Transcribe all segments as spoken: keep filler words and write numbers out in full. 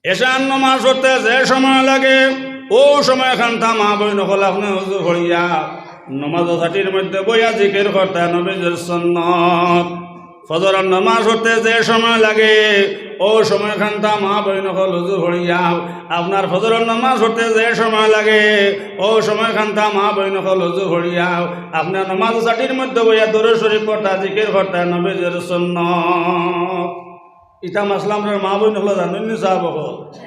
এশার নমাজ পড়তে যে সময় লাগে, অউ সময়খানতা মা বইন অকল আপনে উজু পড়িয়া নমাজ ছাটির মধ্যে বইয়া জিকির করতা নবীজির সুন্নত। ফজরর নমাজ পড়তে যে সময় লাগে, অউ সময়খানতা মা বইন অকল উজু পড়িয়া, আপনার ফজরর নমাজ পড়তে যে সময় লাগে, অউ সময়খানতা মা বইন অকল উজু পড়িয়া, আপনে নমাজ ছাটির মধ্যে বইয়া দুরূদ শরীফ পড়তা, জিকির করতা নবীজির সুন্নত। ইতা মাসলা আমরার মা বইন অকলে জানইন নি সাব অকল?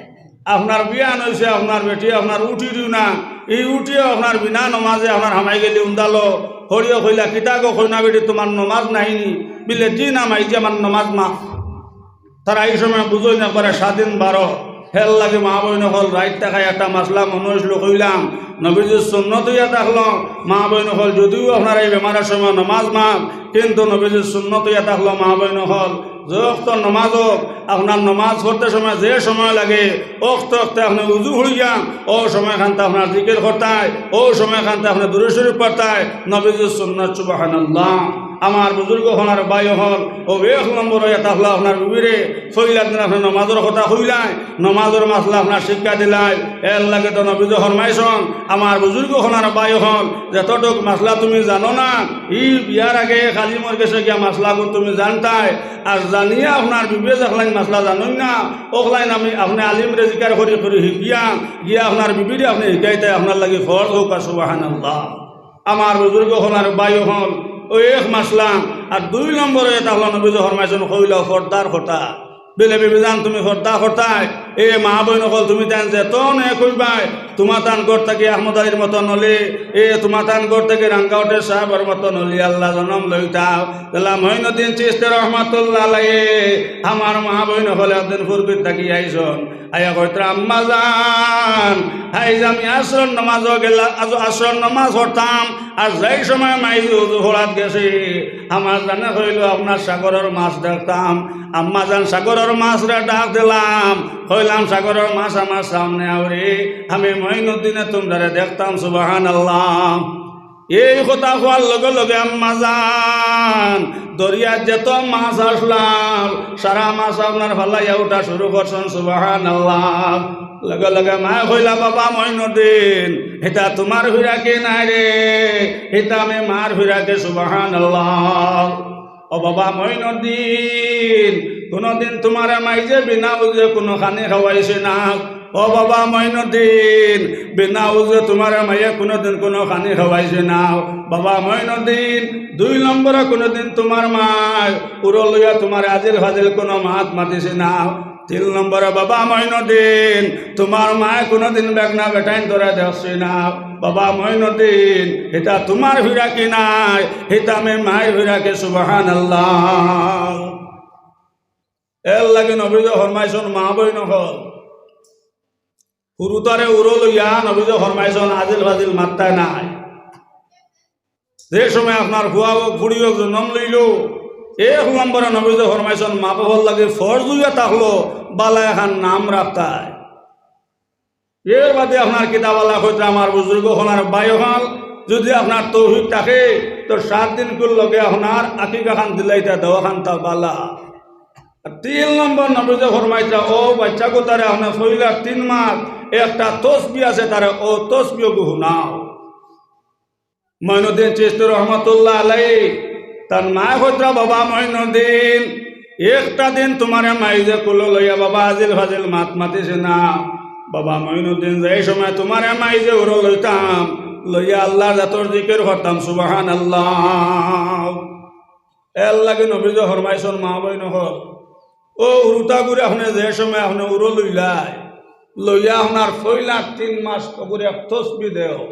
আপনার বিয়ান অইছে, আপনার বেটি আপনার উঠিরিও না, ই উঠিও আপনার বিনা নমাজে আপনার হামাই গেলি উন্দালো, হরিও কইলা, "কিতা গো কইনা বেটি, তুমার নমাজ নাই নি?" বিলে, "জি না মাই, জি আমার নমাজ মাফ।" তারা ই সময় বুঝইন একবারে স্বাধীন বারো। হের লাগি মা বইন অকল রাইত থাকায় একটা মাসলা মনো অইছিল কইলাম, নবীজির সুন্নত অইয়া থাকলো, মা বইন অকল যদিও আপনার ই বেমারর সময় নমাজ মাফ, কিন্তু নবীজির সুন্নত অইয়া থাকলো মা বইন অকল, যে অক্ত নমাজ হোক, আপনার নমাজ পড়তে সময় যে সময় লাগে, অক্ত অক্তে আপনে উজু পড়িয়া, অউ সময়খানতা আপনার জিকির করতায়, অউ সময়খানতা আপনে দুরূদ শরীফ পড়তায়, নবীজির সুন্নত, সুবহানাল্লাহ। আমার বুজুর্গ অকল আর ভাই অকল, অউ এক নম্বর অইয়া থাকলো আপনার বিবিরে, পয়লা দিন আপনে নমাজর কথা কইলায়, নমাজর মাসলা আপনার শিক্ষা দিলায়, এর লাগি তো নবীজি ফরমাইছইন, আমার বুজুর্গ অকল আর ভাই অকল, যতটুক মাসলা তুমি জানো না, ই বিয়ার আগে এক আলিমর গেছে গিয়া মাসলাগুন তুমি জানতায়, আর জানিয়া আপনার বিবিয়ে যেখলাইন মাসলা জানইন না, অখলাইন আমি আপনে আলিমরে জিকার করি করি শিখিয়া গিয়া আপনার বিবিরে আপনে শিখাইতায়, আপনার লাগি ফরজ অউক, সুবহানাল্লাহ। আমার বুজুর্গ অকল আর ভাই অকল, অউ এক মাসলা। আর দুই নম্বর অইয়া থাকলো নবীজি ফরমাইছইন, কইলা পর্দার কথা। বিলে, "বিবিজান, তুমি পর্দা করতায়, এ মা বইন অকল তুমি তাইন যেত নেক অইবায়, তুমার তান ঘর থাকি আহমদ আলীর মতন অলি, এ তুমার তান ঘর থাকি রাঙ্গাউটের সাবর মতন অলি আল্লাহ জনম লইতাও।" তাইলে মঈনুদ্দিন চিশতি রহমাতুল্লাহ আলাইহি, আমার মা বইন অকল একদিন পূর্বিত থাকি আইছইন, আইয়া কইতরা, "আম্মা জান, আইজ আমি আসরর নমাজো গেলা, আজ আসরর নমাজ পড়তাম, আর যাই সময় মাইজে উজু পড়াত গেছি, আমার জানে কইলো আপনার সাগরর মাছ দেখতাম।" আম্মা জান, সাগরর মাছরে ডাক দিলাম, কইলাম, "সাগরর মাছ আমার সামনে আওরে, আমি মঈনুদ্দিনে তুমরারে দেখতাম।" সুবহানাল্লাহ। এই কথা কওয়ার লগে লগে আম্মা জান, দরিয়াত যত মাছ আছলা, সারা মাছ আপনার ফালাইয়া উঠা শুরু করছইন। সুবহানাল্লাহ। লগে লগে মায়ে কইলা, "বাবা মঈনুদ্দিন, ইতা তুমার ফিরাকি নায় রে, ইতা আমি মার ফিরাকি।" সুবহানাল্লাহ। ও বাবা মঈনুদ্দিন, কুনুদিন তুমারে মাইজে বিনা উজরে কুনু খানি খাওয়াইছে না। ও বাবা মঈনুদ্দিন, বিনা উজরে তুমারে মাইয়ে কুনুদিন কুনু খানি খাওয়াইছে না। বাবা মঈনুদ্দিন, দুই নম্বরে কুনুদিন তুমার মায় উরো লইয়া তুমারে আজিল ফাজিল কুনু মাত মাতিছে না। তিন নম্বরে বাবা মঈনুদ্দিন, তুমার মায় কুনুদিন বেগনা বেটাইন ধরে দেখছে না। বাবা মঈনুদ্দিন, ইতা তুমার ফিরাকি নায়, ইতা আমি মার ফিরাকি। সুবহানাল্লাহ। এর লাগি নবীজি ফরমাইছইন, মা বইন অকল, হুরুতারে উরো লইয়া নবীজি ফরমাইছইন, আজিল ফাজিল মাততায় নায়। যে সময় আপনার ফুয়া অউক, ফুড়ি অউক জনম লইলো, এক নম্বরে নবীজি ফরমাইছইন, মা বাবার লাগি ফরজ অইয়া থাকলো, বালা এখান নাম রাখতায়। এর বাদে আপনার কিতা বালা কইতরা, আমার বুজুর্গ অকল আর ভাই অকল, যুদি আপনার তৌফিক থাকে, তো সাত দিন কুর লগে আপনার আকিকা খান দিলাইতা, দেওয়া খান তা বালা। আর তিন নম্বর নবীজি ফরমাইতরা, ও বাইচ্চা গুতারে আপনে পয়লার তিন মাস একটা তসবি আছে, তারে অউ তসবিও গু হুনাও। মঈনুদ্দিন চিশতি রহমাতুল্লাহ আলাইহি, তান মায় কইতরা, বাবা মঈনুদ্দিন, একটা দিন তুমারে মাইজে কুলো লইয়া বাবা আজিল ফাজিল মাত মাতিছে না। বাবা মঈনুদ্দিন, যেই সময় তুমারে মাইজে উরো লইতাম, লইয়া আল্লার জাতর জিকির করতাম, সুবহানাল্লাহ। এর লাগি নবীজি ফরমাইছইন, মা বইন অকল, অউ হুরুতাগুরে আপনে যে সময় আপনে উরো লইলায়, লইয়া আপনার পয়লার তিন মাস অগুরে এক তসবি দেও।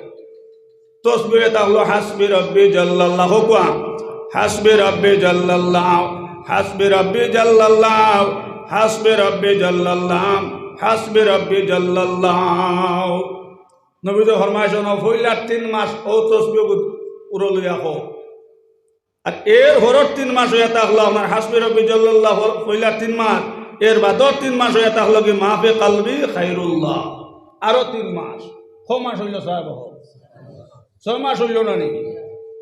তসবি অইয়া থাকলো, হাসবি রব্বি জাল্লাল্লাহ, কউক্কা, হাসবি রব্বি জাল্লাল্লাহ, হাসবি রব্বি জাল্লাল্লাহ, হাসবি রব্বি জাল্লাল্লাহ, হাসবি রব্বি জাল্লাল্লাহ। নবীজি ফরমাইছইন, পয়লার তিন মাস অউ তসবি উরো লইয়া কও। আর এর হরর তিন মাস অইয়া থাকলো আপনার হাসবি রব্বি জাল্লাল্লাহ, পয়লার তিন মাস, এর বাদর তিন মাস অইয়া থাকলো কি মাফি কালবি খাইরুল্লাহ, আরো তিন মাস। ক মাস অইলো সাব? ছয় মাস অইলো না নি?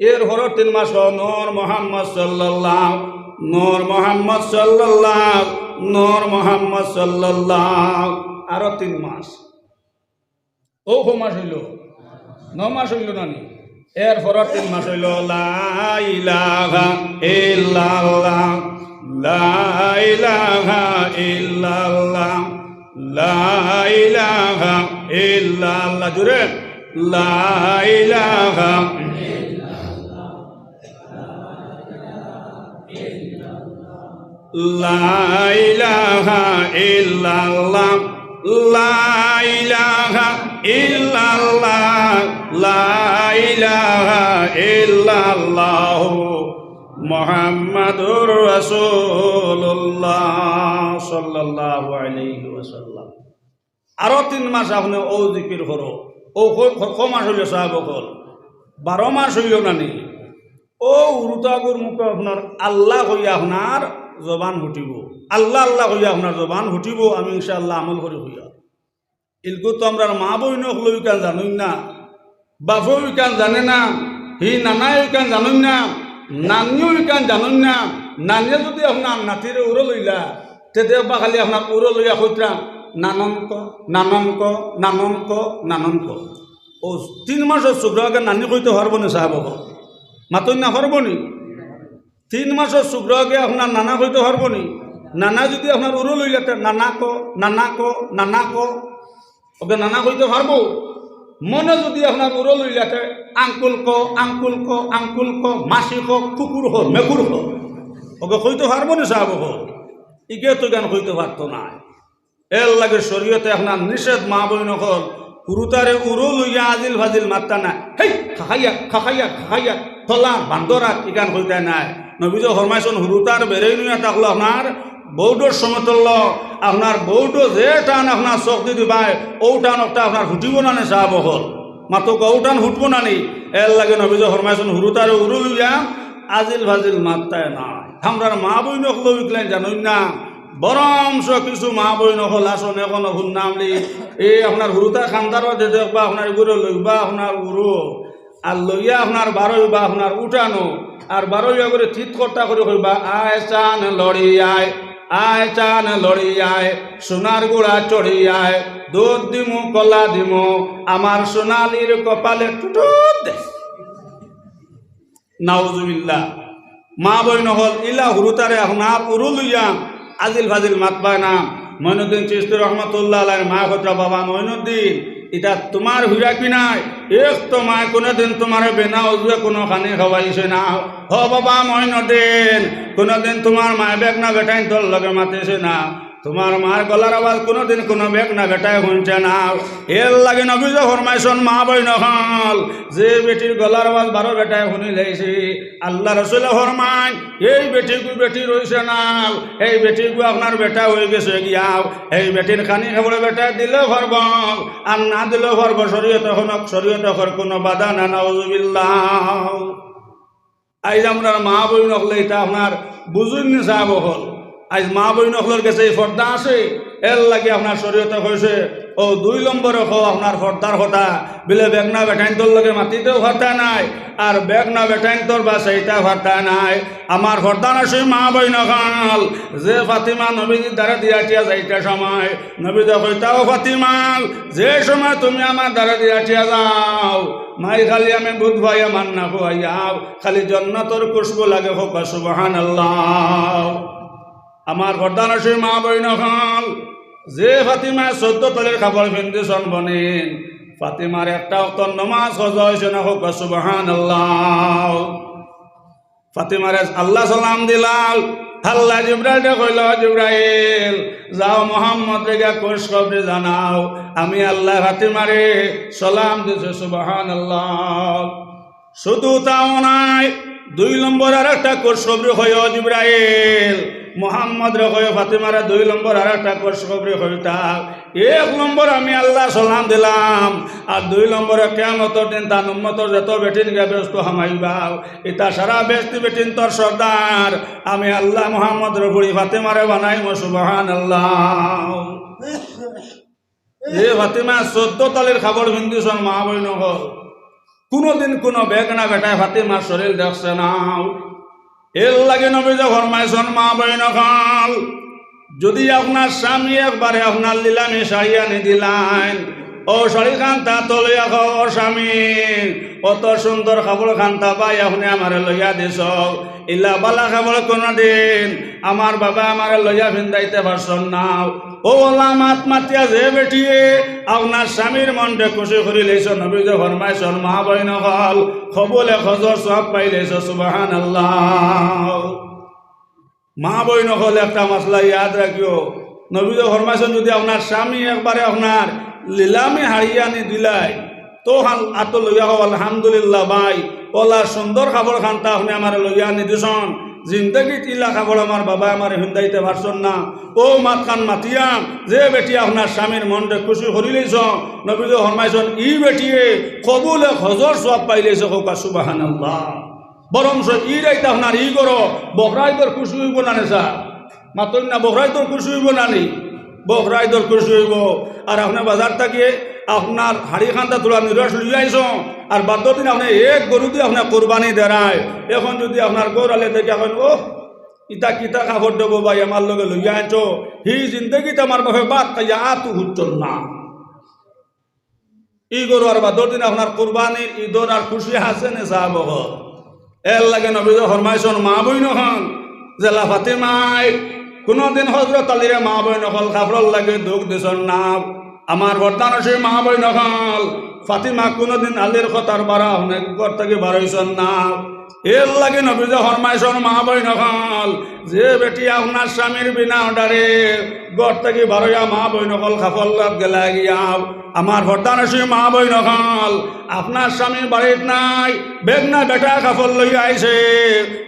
এর হরর তিন মাস অইলো নূর মোহাম্মদ সাল্লাল্লাহ, নূর মোহাম্মদ সাল্লাল্লাহ, নূর মুহাম্মদ সাল্লাল্লাহু। আরো তিন মাস। অউ কয় মাস অইলো? নয় মাস অইলো না নি? এর পরর তিন মাস অইলো লা ইলাহা ইল্লাল্লাহ, লা ইলাহা ইল্লাল্লাহ, লা ইলাহা ইল্লাল্লাহ। জোরে, লা ইলাহা লা ইলাহা ইল্লাল্লাহ, লা ইলাহা ইল্লাল্লাহ, লা ইলাহা ইল্লাল্লাহু মুহাম্মাদুর রাসূলুল্লাহ সাল্লাল্লাহু আলাইহি ওয়াসাল্লাম। আরো তিন মাস আপনে অউ জিকির করো। অউ ক-, ক-, ক মাস অইলো সাব অকল? বারো মাস অইলো না নি? অউ হুরুতাগুর মুখো আপনার আল্লাহ কইয়া আপনার জবান হুটিবো, আল্লাহ আল্লাহ কইয়া আপনার জবান হুটিবো। আমি ইনশাআল্লাহ আমল করি কইয়া। ইলগু তো আমরার মা বইন অকলেও ইখান জানইন না, বাপেও ইখান জানে না, হি নানায়ও ইখান জানইন না, নানিও ইখান জানইন না। নানিয়ে যুদি আপনার নাতিরে উরো লইলা, তে দেখবা খালি আপনার উরো লইয়া কইতরা, "নানন ক, নানন ক, নানন ক, নানন ক।" অউ তিন মাসর ছুকরাগে নানি কইতে পারবো নি সাব অকল? মাতইন না, পারবো নি? তিন মাসর ছুকরাগে আপনার নানা কইতে পারবো নি? নানা যুদি আপনার উরো লইলা তে, "নানা ক, নানা ক, নানা ক।" অগে নানা কইতে পারবো? মনে যুদি আপনার উরো লইলা তে, "আঙ্কুল ক, আঙ্কুল ক, আঙ্কুল ক, মাসি ক, কুকুর ক, মেকুর ক।" অগে কইতে পারবো নি সাব অকল? ইগে তো ইখান কইতে পারতো নায়। এরলাগি শরীয়তে আপনার নিষেধ মা বইন অকল, হুরুতারে উরো লইয়া আজিল ফাজিল মাততা নায়। "হেই, খাখাইয়া, খাখাইয়া, খাখাইয়া, তলা, বান্দরাত", ইখান কইতা নায়। নবীজি ফরমাইছইন, হুরুতার বেরেইন অইয়া থাকলো আপনার বউডর সমতুল্য, আপনার বউডো যে টান আপনার চউখদি দিবায়, অউ টান একটা আপনার ফুটিবো না নি সাব অকল? মাতো কউটান ফুটবো না নি? এরলাগি নবীজি ফরমাইছইন, হুরুতারে উরু লইয়া আজিল ফাজিল মাততায় নায়। আমরার মা বইন অকলেও ইগলাইন জানইন না। বরঞ্চ কিছু মা বইন অকল আছইন, অখনো হুনলাম নি, এই আপনার হুরুতা কান্দার বাদে দেখবা আপনার ইগুরে লইবা আপনার উরু, আর লইয়া আপনার বারইবা আপনার উঠানো, আর বারইয়া করি চিৎ করতা করি কইবা, "আয় চান লড়ি আয়, আয় চান লড়ি আয়, সোনার ঘোড়া চড়ি আয়, দুধ দিমু, কলা দিমু, আমার সোনালির কপালে টুটুত দে।" নাউজুবিল্লাহ। মা বইন অকল, ইলা হুরুতারে আপনার উরু লইয়া আজিল ফাজিল মাতবায় না। মঈনুদ্দিন চিশতি রহমতুল্লাহ আলাইহির মায় কইতরা, "বাবা মঈনুদ্দিন, ইতা তুমার হুরাকি নায়, এক তো মায় কুনুদিন তুমারে বিনা অজুয়ে কুনু খানি খাওয়াইছে না। হ বাবা মঈনুদ্দিন, কুনুদিন তুমার মায় বেগনা বেটাইন্তর লগে মাতিছে না, তুমার মার গলার আওয়াজ কুনুদিন কুনু বেগনা বেটায় হুনছে না।" এরলাগি নবীজি ফরমাইছইন, মা বইন অকল, যে বেটির গলার আওয়াজ বারো বেটায় হুনিলাইছে, আল্লার রসুলে ফরমাইন, এই বেটিগু বেটি রইছে না, এই বেটিগু আপনার বেটা অইগেছে গিয়া, এই বেটির খানি খাবড় বেটায় দিলেও পারবো, আর না দিলেও পারবো, শরীয়তে কুনু, শরীয়তে কুনু বাধা না, নাউজুবিল্লাহ। আইজ আমরার মা বইন অকলে ইতা আপনার বুঝইন নি সাব অকল। আইজ মা বইন অকলর গেছে ই পর্দা আছে, এরলাগি আপনার শরীয়তে কইছে, অউ দুই নম্বরে কও আপনার পর্দার কথা, বিলে বেগনা বেটাইন্তর লগে মাতিতেও পারতা নায়, আর বেগনা বেটাইন্তর বায় চাইতা পারতা নায়। আমার পর্দানশীন মা বইন অকল, যে ফাতিমা নবীজির দ্বারে দিয়া আটিয়া যাইতা সময় নবীজি কইতা, "ও ফাতিমা, যে সময় তুমি আমার দ্বারে দিয়া আটিয়া যাও, মাই খালি আমি বুধ ভাই আমার না খুয়াইয়াও, খালি জন্নতর খুশবু লাগে।" কউক্কা সুবহানাল্লাহ। আমার পর্দানশীন মা বইন অকল, যে ফাতিমায় চৌদ্দ তলির কাপড় পিন্দিছইন বইন, ফাতিমার একটা অক্তর নমাজ কাজা অইছে না, কউক্কা সুবহানাল্লাহ। ফাতিমারে আল্লায় সালাম দিলা, আল্লায় জিব্রাইলরে কইলা, "জিব্রাইল, যাও মুহাম্মদরে গিয়া খুশখবরি জানাও, আমি আল্লায় ফাতিমারে সালাম দিছি।" সুবহানাল্লাহ। শুধু তাও নায়, দুই নম্বর আরেকটা খুশখবরি কইও জিব্রাইল, মুহাম্মদরে কইও, ফাতিমারে দুই নম্বর আরেকটা খুশখবরি কইতা। এক নম্বর আমি আল্লায় সালাম দিলাম, আর দুই নম্বরে কিয়ামতর দিন তান উম্মতর যত বেটিন গিয়া বেহেস্তো হামাইবা, ইতা সারা বেহেস্তি বেটিন্তর সর্দার আমি আল্লায় মুহাম্মদর ফুড়ি ফাতিমারে বানাইমু। সুবহানাল্লাহ। যে ফাতিমায় চৌদ্দ তলির কাপড় পিন্দিছইন মা বইন অকল, কুনুদিন কুনু বেগনা বেটায় ফাতিমার শরীল দেখছে না। এরলাগি নবীজি ফরমাইছইন, মা বইন অকল, যদি আপনার স্বামী একবারে আপনার লিলামি শাড়ি আনি দিলাইন, অউ শাড়ি খান্তা তো লইয়া কও, "ও স্বামী, অত সুন্দর কাপড় খান্তা ভাই আপনে আমারে লইয়া দিছো, ইলা বালা কাপড় কুনুদিন আমার বাবা আমারে লইয়া ফিন্দাইতে পারছইন না।" অউ অলা মাত মাতিয়া যে বেটিয়ে আপনার স্বামীর মনরে খুশি করিলাইছো, নবীজি ফরমাইছইন, মা বইন অকল, কবুলে হজর সওয়াব পাইলাইছো। সুবহানাল্লাহ। মা বইন অকল, একটা মাসলা ইয়াদ রাখিও, নবীজি ফরমাইছইন, যদি আপনার স্বামী একবারে আপনার লিলামি শাড়ি আনি দিলাইন, তো হাল আতো লইয়া কও, "আলহামদুলিল্লাহ ভাই, অলা সুন্দর কাপড় খান্তা আপনে আমারে লইয়া আনি দিছইন, জিন্দেগিত ইলা কাপড় আমার বাবা আমারে ফিন্দাইতে পারছইন না।" অউ মাতখান মাতিয়া যে বেটি আপনার স্বামীর মনরে খুশি করিলাইছো, নবীজি ফরমাইছইন, ই বেটিয়ে কবুলে হজর সওয়াব পাইলাইছে। কউক্কা সুবহানাল্লাহ। বরঞ্চ ই রাইত আপনার ই ঘরো বকরা ইদর খুশি অইবো না নি ছাব? মাতইন না, বকরা ইদর খুশি অইবো না নি? বকরা ইদর খুশি অইবো। আর আপনে বাজার থাকি আপনার শাড়ি খান্তা থুড়া নিরস লইয়া আইছো, আর বাদর দিন আপনে এক গরু দি আপনে কুরবানি দেরায়। অখন যদি আপনার ঘরআলে দেখি কইন, "ওহ, ইতা কিতা কাপড় দেবো ভাই, আমার লগে লইয়া আনছো, হি জিন্দেগিত আমার বাপে ভাত খাইয়া আতো হুদছইন না।" ই গরু আর বাদর দিন আপনার কুরবানির ইদর আর খুশি আছে নি ছাব অকল? এরলাগি নবীজি ফরমাইছইন, মা বইন অকল, যেলা ফাতিমায় কুনুদিন হজরত আলীরে মা বইন অকল কাপড়র লাগি দুখ দিছইন না, আমার পর্দানশীন মা বইন অকল, ফাতিমা কুনুদিন আলীর কথার বারা অনেক ঘর থাকি বারইছইন না। এরলাগি নবীজি ফরমাইছইন, মা বইন অকল, যে বেটি আপনার স্বামীর বিনা অর্ডারে ঘর থাকি বারইয়া মা বইন অকল কাপড় লওয়াত গেলা গিয়া, আমার পর্দানশীন মা বইন অকল, আপনার স্বামী বাড়িত নাই, বেগনা বেটা কাপড় লইয়া আইছে,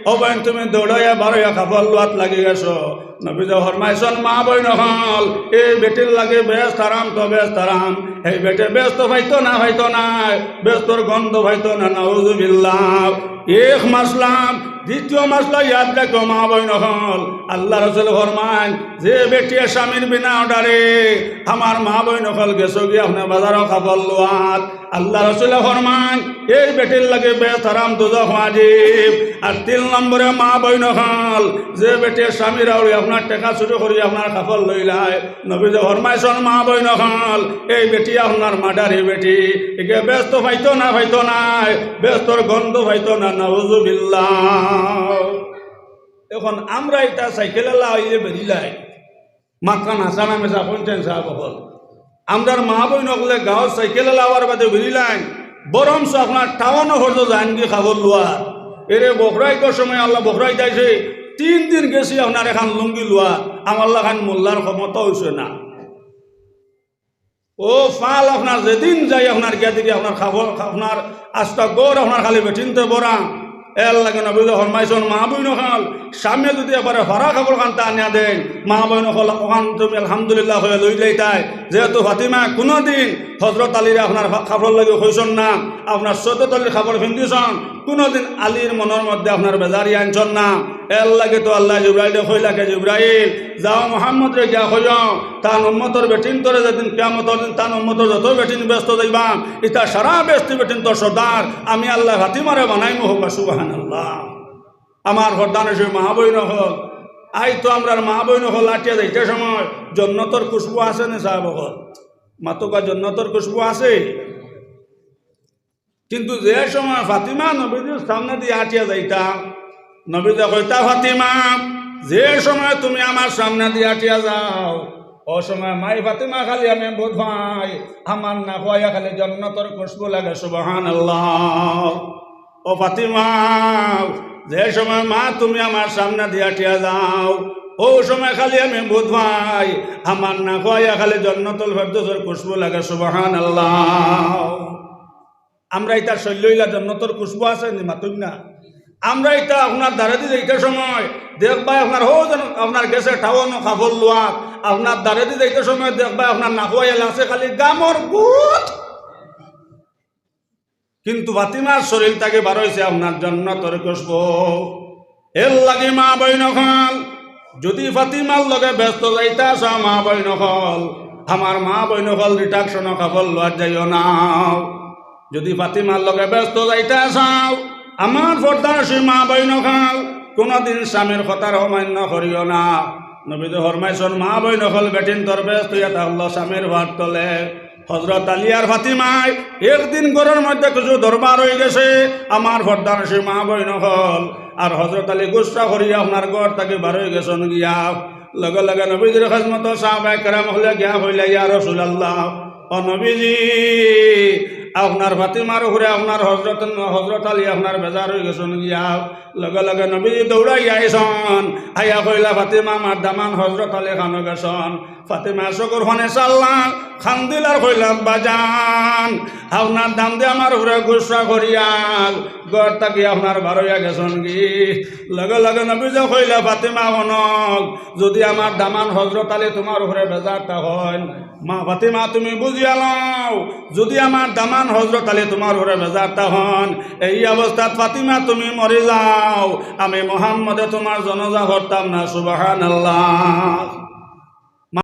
ও বইন তুমি দৌড়াইয়া বারইয়া কাপড় লওয়াত লাগি গেছো। নবীজি ফরমাইছইন, মা বইন অকল, এই বেটির লাগি বেহেস্ত হারাম তো বেহেস্ত হারাম, এই বেটে বেহেস্ত পাইতো না, পাইতো না, বেহেস্তর গন্ধ পাইতো না, নাউজুবিল্লাহ। এক মাসলা। দ্বিতীয় মাসলা ইয়াদ রাখো মা বইন অকল, আল্লার রসুলে ফরমাইন, যে বেটিয়ে স্বামীর বিনা অর্ডারে আমার মা বইন অকল গেছো গিয়া আপনার বাজারো কাপড় লওয়াত, আল্লার রসুলে ফরমাইন, এই বেটির লাগি বেহেস্ত হারাম দোজখ ওয়াজিব। আর তিন নম্বরে মা বইন অকল, যে বেটিয়ে স্বামীর আউরি আপনার টেকা চুরি করি আপনার কাপড় লইলায়, নবীজি ফরমাইছইন, মা বইন অকল, এই বেটি আপনার মার্ডারি বেটি, ইগে বেহেস্ত পাইতো না, পাইতো নায়, বেহেস্তর গন্ধ পাইতো না, নাউজুবিল্লাহ। অখন আমরা ইতা সাইকেলআলা অইলে বেরিলাই, মাতখান হাছা না মিছা কইন ছাব অকল? আমরার মা বইন অকলে গাউত সাইকেলআলা অওয়ার বাদে বেরিলাইন, বরঞ্চ আপনার টাউনো হরজো যাইন গি কাপড় লওয়াত। এরে বকরা ইদর সময় আল্লা বকরা ইদ আইছে, তিন দিন গেছি আপনার এখান লুঙ্গি লওয়াত, আমার লাখান মোল্লার ক্ষমতা অইছে না। ও ফাল আপনার যেদিন যাই আপনার গিয়া দেখি আপনার কাপড়, আপনার আস্তা ঘর আপনার খালি বেটিন্তে ভরা। এরলাগি নবীজি ফরমাইছইন, মা বইন অকল, স্বামীয়ে যদি একবারে ফাড়া কাপড় খান্তা আনিয়া দেইন, মা বইন অকল, অখান তুমি আলহামদুলিল্লাহ কইয়া লইলাইতায়। যেহেতু ফাতিমা কুনুদিন হজরত আলীরে আপনার ফা-, কাপড়র লাগি কইছইন না, আপনার সৈয়দত আলীর কাপড় ফিন্দিছইন, কুনুদিন আলীর মনর মধ্যে আপনার বেজারি আনছইন না। এরলাগি তো আল্লায় জিব্রাইলরে কইলা কে, জিব্রাইল, যাও মুহাম্মদরে গিয়া কইও, তান উম্মতর বেটিন্তরে যেদিন কিয়ামতর দিন তান উম্মতর যত বেটিন বেহেস্তো যাইবা, ইতা সারা বেহেস্তি বেটিন্তর সর্দার আমি আল্লায় ফাতিমারে বানাইমু। কউক্কা সুবহানাল্লাহ। আমার পর্দানশীন মা বইন অকল, আইজ তো আমরার মা বইন অকল আটিয়া যাইতে সময় জন্নতর খুশবু আছে নি ছাব অকল? মাতউক্কা, জন্নতর খুশবু আছে? কিন্তু যে সময় ফাতিমা নবীজির সামনেদি আটিয়া যাইতা, নবীজি কইতা, "ফাতিমা, যে সময় তুমি আমার সামনেদি আটিয়া যাও, অউ সময় মাই ফাতিমা খালি আমি বুঝ পাই, আমার নাকো আইয়া খালি জন্নতর খুশবু লাগে।" সুবহানাল্লাহ। ও ফাতিমা, যে সময় মা তুমি আমার সামনেদি আটিয়া যাও, অউ সময় খালি আমি বুঝ পাই, আমার নাকো আইয়া খালি জন্নতুল ফেরদৌসর খুশবু লাগে। সুবহানাল্লাহ। আমরা ইতা শইল্লো ইলা জন্নতর খুশবু আছে নি? মাতইন না। আমরা ইতা আপনার দারেদি যাইতে সময় দেখবায় আপনার হউ যেন আপনার গেছে টাউনো কাপড় লওয়াত, আপনার দারেদি যাইতে সময় দেখবায় আপনার নাকো আইয়া লাগছে খালি গামর গুদ। কিন্তু ফাতিমার শরীল থাকি বারইছে আপনার জন্নতর খুশবু। এরলাগি মা বইন অকল, যুদি ফাতিমার লগে বেহেস্তো যাইতা চাও মা বইন অকল, আমার মা বইন অকল, reduction-ও কাপড় লওয়াত যাইও না। যুদি ফাতিমার লগে বেহেস্তো যাইতা চাও, আমার পর্দানশীন মা বইন অকল, কুনুদিন স্বামীর কথার অমান্য করিও না। নবীজি ফরমাইছইন, মা বইন অকল বেটিন্তর বেহেস্ত অইয়া থাকলো স্বামীর পাওর তলে। হযরত আলী আর ফাতিমায় একদিন ঘরর মধ্যে কিছু দরবার অইগেছে, আমার পর্দানশীন মা বইন অকল। আর হযরত আলী গুসা করিয়া আপনার ঘর থাকি বার অইগেছইন গিয়া। লগে লগে নবীজির খেদমতো সাহাবায়ে কেরাম অকলে গিয়া কইলা, ইয়া রাসূলুল্লাহ, ও নবীজি, আপনার ফাতিমার উপরে আপনার হযরত, হযরত আলী আপনার বেজার অইগেছইন গিয়া। লগে লগে নবীজি দৌড়াইয়া আইছইন, আইয়া কইলা, ফাতিমা, আমার দামান হযরত আলী কানো গেছইন। ফাতিমা চকুর পানি ছাড়লা, কান্দিলা আর কইলা, আব্বাজান, আপনার দামান্দে আমার উপরে গুসা করিয়া ঘর থাকি আপনার বার অইয়া গেছইন গি। লগে লগে নবীজি কইলা, ফাতিমা, হুনো, যুদি আমার দামান হযরত আলী তুমার উপরে বেজার থাকইন, মা ফাতিমা, তুমি বুঝিয়া লও, যুদি আমার দামান হযরত আলী তুমার উপরে বেজার থাকইন, এই অবস্থাত ফাতিমা তুমি মরি যাও, আমি মুহাম্মদে তুমার জানাজা পড়তাম না। সুবহানাল্লাহ।